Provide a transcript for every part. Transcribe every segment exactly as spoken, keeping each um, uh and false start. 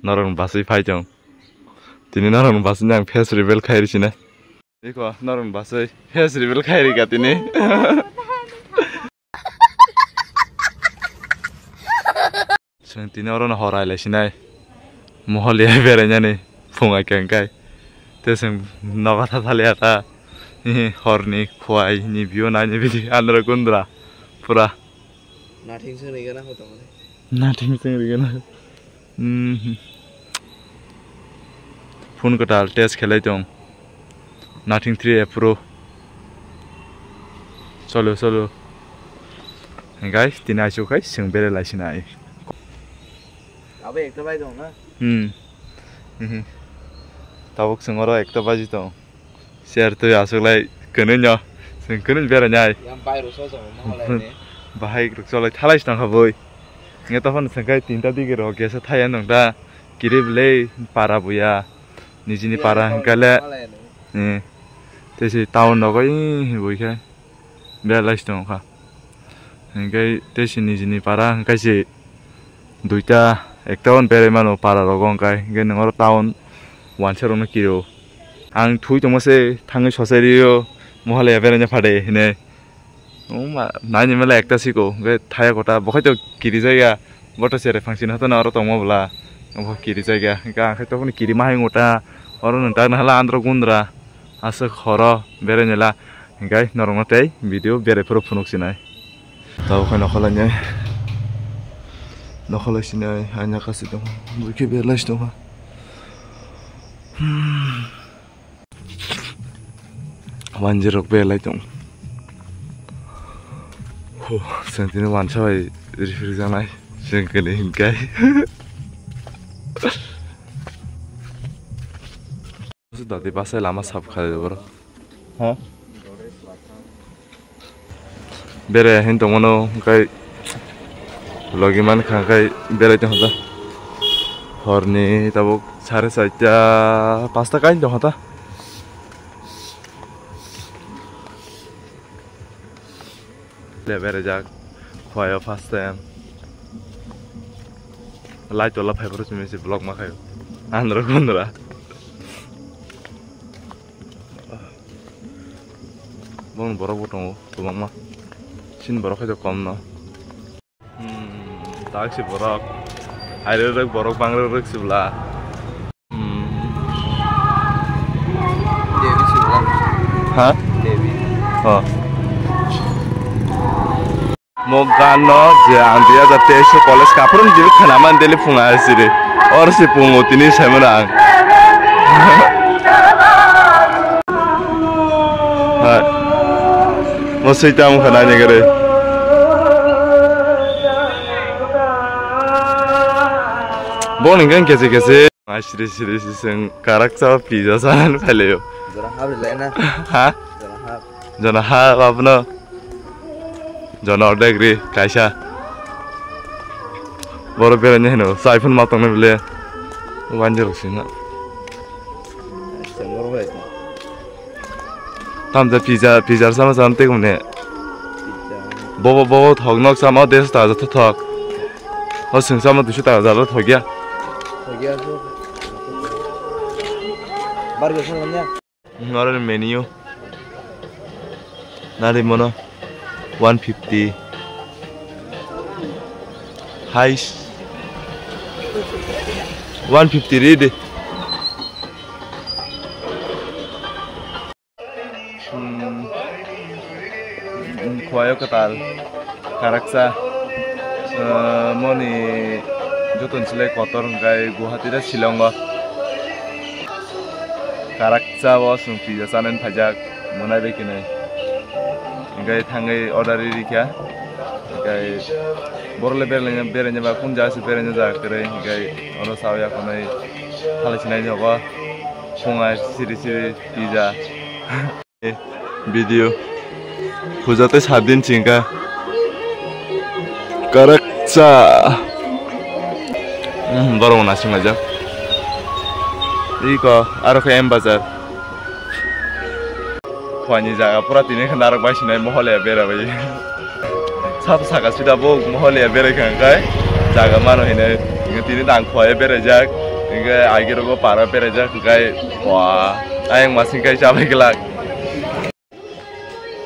Norok ni basai phai tong. Tini norok ni basai ni ang face reveal khai rw sinai. Iko norok ni basai face reveal khai rw ka tini. Chwng tini oro no hor ailai sinai. Moholiya berainani phung ai khe hwnkhe. Tei chwng nogo thathaliya ta. Hihi horni khwai ni view naini bidi andra gundra pura. Nathing chwng rigana ho tongmani. Nathing chwng rigana. Mhm. Phone kwtal test khelai tong. Nothing three a pro. Cholo, cholo. Guys, tini aichu kai chwng bere lai sinai. Abo ekta bai tong na? Hmm. Mhm. Tabuk chwng oro ekta baji tong. Share twi aswk lai kwnwi no. Chwng kwnwi berainai. Yang bai rw so jong ma lai ne. Bahai rwk cholai thalai tong kha boi. Nge tokon chwng kai tinta digi rw gesa thai ang tong ta. Kirib le para buya. Nijini para hwnkhe le. Eh. Tei se town nogo ih bui khe. Bera lai tong kha. Hwnkhe tei se nijini para hwnkhe se duita ekta on berai mano para rogo hwnkhe. Hwnkhe nwng oro town wansa rokno kiro. Ang thui tongma se thangwi sochai rio Mohalaya beraina phade hinwi. Wngma naini mela ekta siko, hwnkhe thaya kota, bo khai to kirijak ya, bo to cherai phang sini hotono oro tongma bwla, bo kirijak ya, hwnkhe ang khai tokoni kirima hai wngta, oro nwng tak nahala andro gundra, aswk horo berainela, hwnkhe norokno tei video berai phuru phunuk sinai. Tabuk khai nokholai nai, nokholai sinai, anya kasi tongma, bwkhe berlai si tongma. Hmm. Wanjwi rok belai tong. Ho, chwng tini wansa bai rifrikjaknai. Chwng kwnwi hinkai. Dati basai lama sap khalai borok. Ha? Bere hin tongmano hwnkhe logi mankha hwnkhe berai tongkha ta. Horni tabuk sare charta pasta kain tongkha ta. Le berajak khwlai o first time. Light wala phai phuru simi se vlog ma khaio. Andro gundra. Bong borok bo tongo kwbangma. Chini borok hai kom no. Hmm, tak si borok. Hai rwk borok bang rwk si bla. Hmm. Devi si bla. Ha? Devi. Oh. Mo gan no je ang dui hajar teis o college kaphuru ni jili khana man daily phung ai siri. Or si phungo tini sai mano ang. Hai. Mo sui tam khana ni gare. Bo ni gan kese kese. Ai siri siri si seng karak cha pizza san phaileo. Jora hab le na. Ha? Jora hab. Jona ha abno. Jona ordek ri kaisa. Boro beraini hino sa iPhone ma tongna bile. Wanjero sina. Sengor bai. Tam ja pizza pizza sama sama te kumne. Bobo bobo thok nok sama des ta ja thok. O sing sama dusu ta ja thok ya. Thok ya. Bar ga sana. Oro ni menu. Nari mono one fifty. Hais. One fifty ri de. Hmm. Khwlai o kwtal. Karaksa, ah, moni joto ni silai kotor hwnkhe Guwahati tei Shillong o. Karaksa o chwng pizza chanani phaijak, mwnai bai kwnwi. Hwnkhe thangwi order ri rikha. Hwnkhe borok le beraina, beraina ba kun jaga se beraina jaga kwrwi, hwnkhe oro sao ya khwnwi halai sinai nogo. Phunga siri siri pizza. Video. Puja tei sat din chingka. Karaksa. Hmm, borok na sing aja. Iko, aro khe M Bazar. Khwani jaga pura tini khe narok bai sinai Moholaya bera bai. Sab saka sida bo Moholaya berai kha kai. Jaga mano hinai. Tini dang khwaya berai jak. Hingke agirogo para berajak hingkai wa ayang masing kai chabai glak.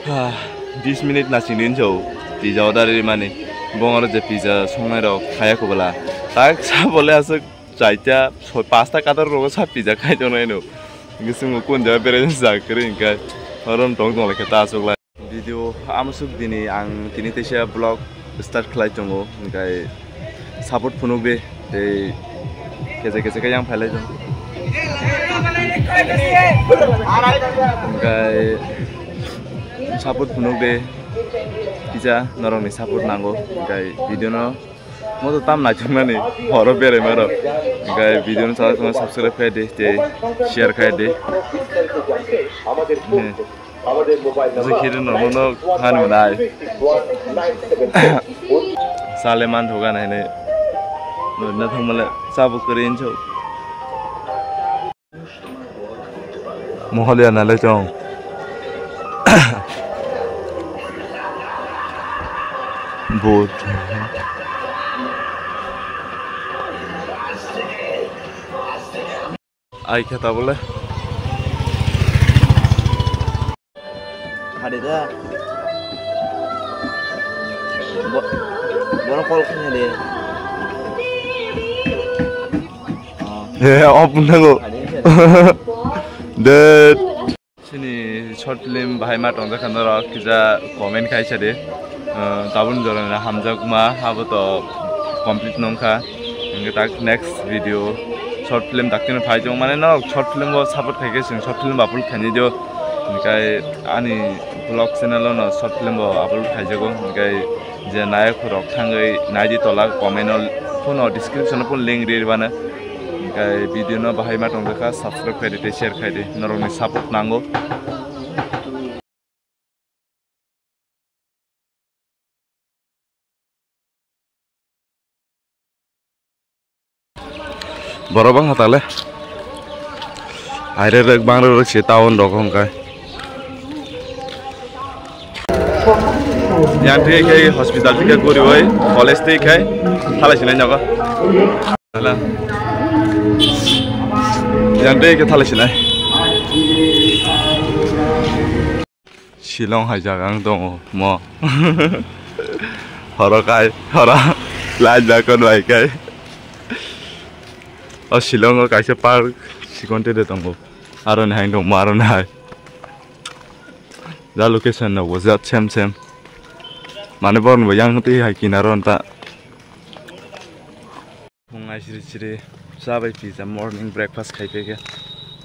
Ha, bis minute na sini so pizza order ri mani. Bongor je pizza songnai rok khaya kubala. Tak sa bole asuk chaita so pasta kadar rogo sa pizza khai tongnai no. Hingke sung kun jaga berajak kri hingkai. Horom tong tong lekhe ta asuk lai. Video amasuk dini ang tini teisa vlog start khlai tongo, hingkai support phunuk di, tei kese kese khe yang phailai tongo. Hingkai support phunuk di, kisa norokni support nango, hingkai video no moto tam naithoknani horo berai maro, hingkai video no chajak tongma subscribe khai di, tei share khai di. Hmm. Jikiri no mono hani manai. Sale man thoga nai ne. No na thang male sabu kiri incho. Moholiya nale chong. Boat. Ai khe ta bole. Hade da. Bo-, bono call khaina de. Oh. He, off nango. Hade se. Ded. Chini short film bahai ma tongjak kha norok kisa comment khai sa di. Uh, tabun jorani hamjakma abo to complete nongkha. Hingke tak next video short film daktino phai jong mane norok short film bo support khai khe chwng short film upload khainai dio. Hingke ani vlog channel o no short film bo upload khaijago. Hingke je nayok rok thangwi naidi tola comment o phone o description o phone link ri ribana. Hingke video no bahai ma tongjak kha subscribe khai di tei share khai di norokni support nango. Borok bangkha tale. Aire rek bang rek se town rok hwnkhai. Yang twi khai hospital twi khai guriwi college twi khai thalai sinai nogo. Hala. Yang twi khai thalai sinai. Shillong hai jaga ang tongo mo. Horo kai, horo. Light ba kon bai kai. O Shillong o kaisa park sikon te de tongo. Aro ni hai tongo, aro ni hai. Ja location no bo jat sem sem. Mane borok bo yang twi hai kinaro ta. Phung ai siri siri cha bai pizza morning breakfast khai phaikhe.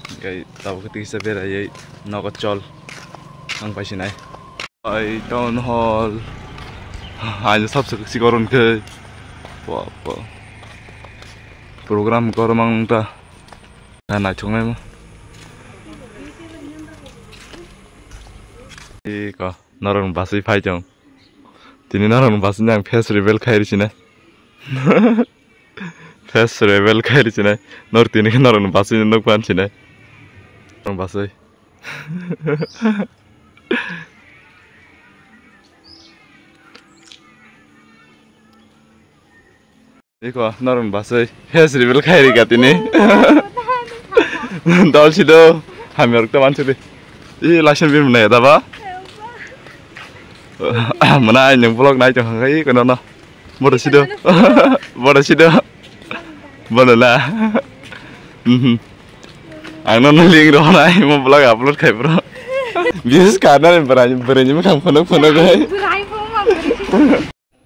Hingke tabuk khe tisa beraiwi nogo chol ang paisinai. Ai town hall. Ai sab se sikor hwnkhe. Wa, wa. Program kor mang ta. Na naithok nai mo. Iko norok basui phai chong. Tini norok basui nang face reveal khai ri sinai. Face reveal khai ri sinai. Nor tini khe norok basui nuk pan sinai. Norok basui. Iko norok basui face reveal khai ri ka tini. Dol sido hamya rok ta mansu di. I laisen bin mwnai da ba? Mwnai nung vlog nai tong kha i kono no. Bodo sido. Bodo sido. Bodo la. Mhm. Ang no no link ro nai mo vlog upload khai bro. Views ka na bra bra ni mkhang phone phone gai.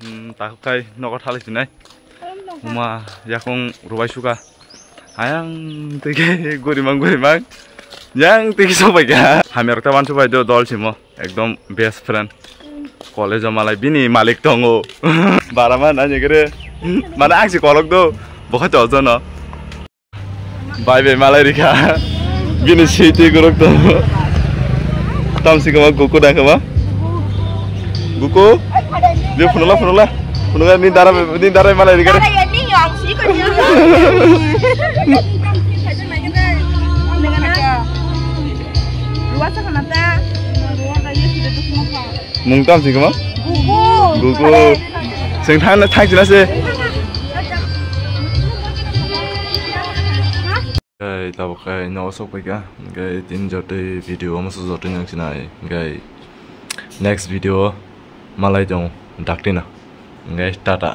Hmm, takhuk khai nogo thalai sinai. Uma yakung rubai suka. Ayang tike gurimang gurimang. Yang tike sobai ka. Hamya rok ta wansu bai do dol simo. Ekdom best friend. College o malai bini malik tongo. Barama nani gere. Mana aksi kolok do. Bokha to jono. Bai bai malai rikha. Bini siti guruk to. Tam si kama guku da kama. Guku. Dia phunula phunula. Phunula ni dara ni dara malai rikha. Dara ya ni yang si ko dia. Luasa kana ta. Mung tam si kama? Gugu. Gugu. Sing thang na thang sina se. Hwnkhe tabuk khe nogo sok paikha, hwnkhe tini jotoi video omo se jotoi nang sinai, hwnkhe next video malai tong daktino, hwnkhe tata.